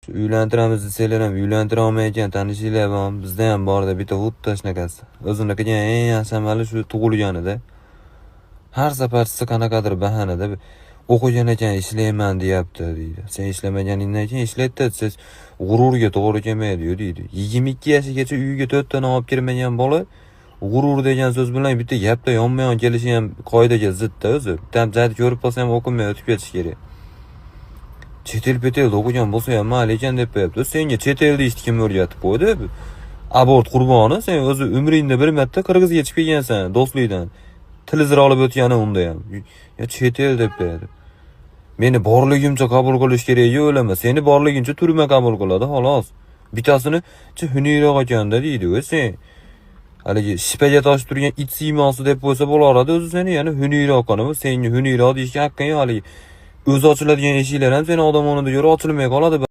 Shu uylantiramiz desanglar ham uylantira olmayotgan tanishinglar bor. Bizda ham borda bitta xuddi shunaqasi. O'zini qilgan eng yaxshi amali shu tug'ilganida. Har safar sizni qanaqadir bahanada o'qigan ekan, ishlayman deyapti deydi. Sen ishlamaganingdan keyin ishlaydi desangiz, g'ururga to'g'ri kelmaydi-yu deydi. 22 yoshigacha uyiga to'rtta non olib kirmagan bola g'urur degan so'z bilan bitta gapda yonma-yon kelishi ham qoidaga zidda o'zi. Bitta ham jayni ko'rib qolsa ham o'qimay o'tib ketish kerak. Chet el pet elda o'qigan bo'lsa ham mayli ekan deb qo'yapti. Senga chet el deyishni kim o'rgatib qo'ydi? Abort qurboni, sen o'zi umringda bir marta Qirg'izga chiqib kelgansan do'stlikdan. Televizor olib o'tgani unda ham. Ya chet el deb qo'yadi. Meni borligimcha qabul qilish kerak, o'lama. Seni borligincha turma qabul qiladi, xolos. Bittasini xunukroq ekanda deydi, "O'y sen." Haligi shipaga toshib turgan it siymosi deb qo'ysa bo'laveradi o'zi seni, yana xunukroq qani, senga xunukroq deyishga haqqing yo'q haligi. O'zi ochiladigan eshiklar ham seni odam o'rnida ko'ra ochilmay qoladi.